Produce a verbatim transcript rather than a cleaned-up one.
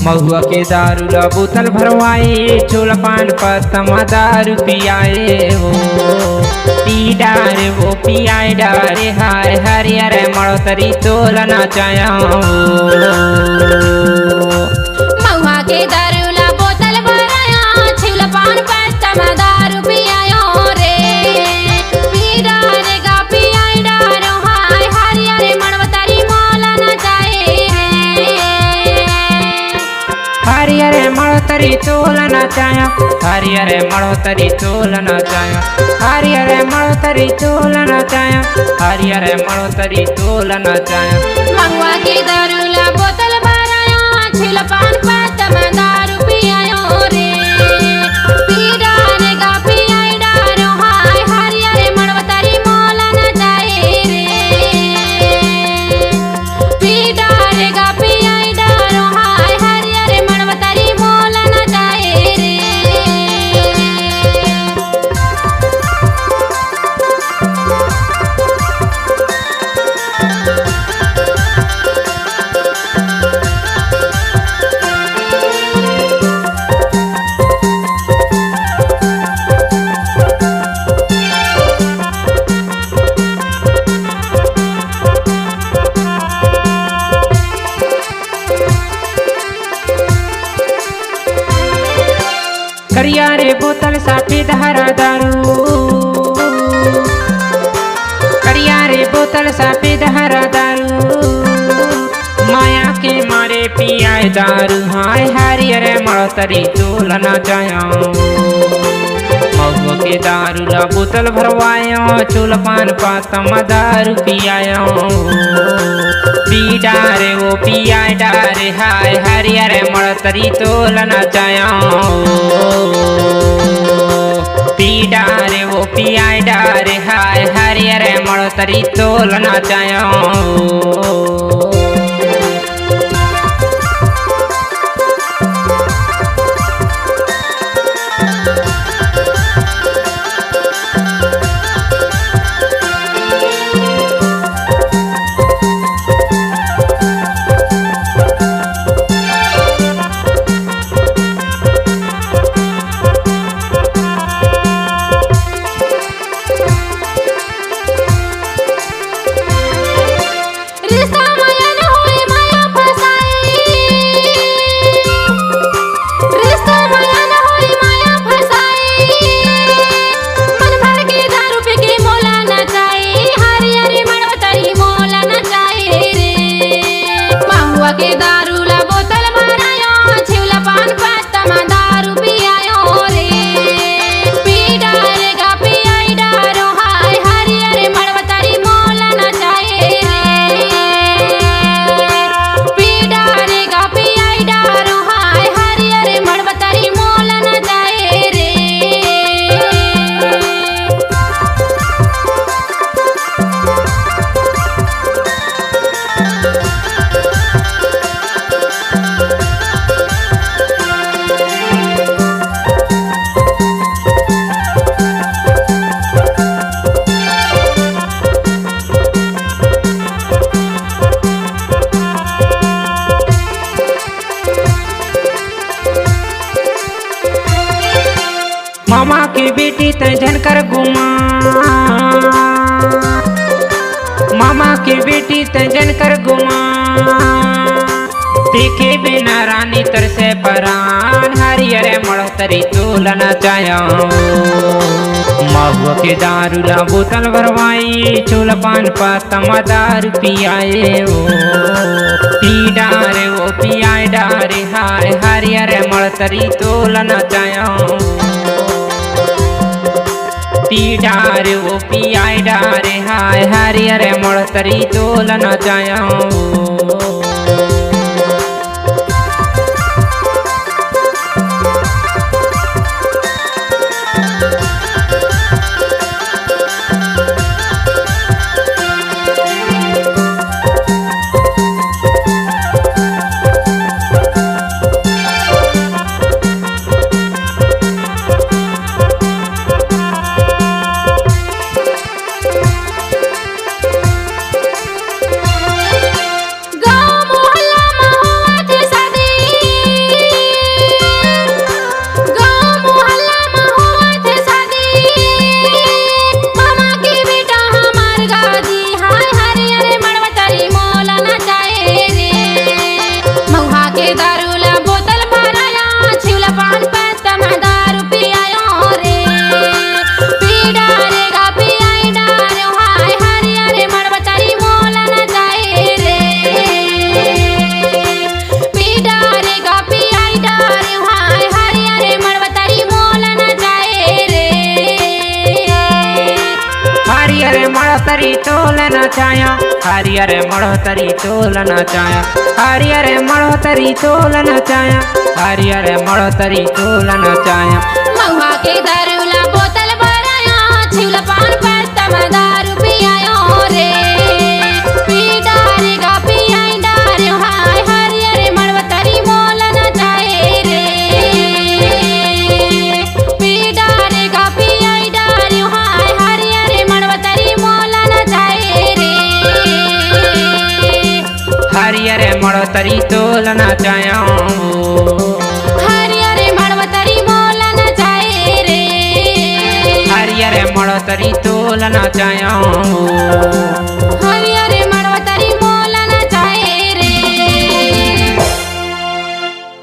महुआ के दारू ला बोतल भरवाए, चोला पान पत्ता मा दारू पियाए हो। पी डारे वो पियाए डारे, हाय हरियर मड़ोतरी तोला नचाया हो। महुआ के दारू ला बोतल भराया, चोला पान पत्ता मा दारू पियायो रे। पी डारे गा पियाए डारो, हाय हरियर मड़ोतरी मोला नचाए रे। हरियर मड़ोतरी तोला नचाया, हरियर मड़ोतरी तोला नचाया, हरियर मड़ोतरी तोला नचाया, हरियर मड़ोतरी तोला नचाया। महुआ के दारू ला बोतल भराया, चोला पान पत्ता मा दारू पियायो रे। पी डारे गा पियाए डारो, हाय हरियर मड़ोतरी मोला नचाए रे। पी डारे गा पियाए डारो, हाय हरियर मड़ोतरी मोला नचाए रे। करिया रे बोतल सफेद हरा दारू, करिया रे बोतल सफेद हरा दारू, माया के मारे पियाए दारू, हाय हरियर मड़ोतरी तोला नचाया। महुआ के दारू ला बोतल भरवाया, चोला पान पत्ता मा दारू पियाया। पी डारे वो पियाए डारे, हाय हरियर मड़ोतरी तोला नचाया। पी डारे वो पियाए डारे, हाय हरियर मड़ोतरी तोला नचाया। रिश्ता माया न होए, माया फसाई। रिश्ता माया न होए, माया फसाई। मन भर के दारू पी के मोला नचाई, हरियर मड़ोतरी मोला नचाई रे। महुआ के दारू ला बोतल भरायो, चिउला पान पत्ता मा दारू पियायो रे। पी डारे गा पियाई डारो, हाय हरियर मड़ोतरी मोला नचाए रे। पी डारे गा पियाई डारो, हाय हरियर मड़ोतरी मोला नचाए रे। मामा के बेटी तैं झन कर गुमा, मामा के बेटी तैं झन कर गुमा। देखे बिना रानी तरसे परान, हरियर मड़ोतरी तोला नचायो। महुआ के दारू ला बोतल भरवाई, चिउला पान पत्ता मा दारू पियाए ओ। पी डारे ओ पियाए डारे, हाय हरियर मड़ोतरी तोला नचायो। पी डारे ओ पियाए डारे, हाय हरियर मड़ोतरी तोला नचायो। तरी तोल नचाया, हरियर मड़ो तरी तोल नचाया, हरियर मड़ो तरी तोल नचाया, हरियर मड़ो तरी तोल नचाया। महुआ के दारू ला बोतल भराया, छिउला पान पत्ता मा दारू पियायो रे। पी डारे गा पियाई डारे हाय, हरियर मड़वा तरी मोला नचाए रे। पी डारे गा पियाई डारे हाय, हरियर मड़वा तरी मोला नचाए रे। हरियर मड़ो तरी तोल नचाया। हरियर मड़वा तरी मोला नचाए रे। हरियर मड़ो तरी तोल नचाया।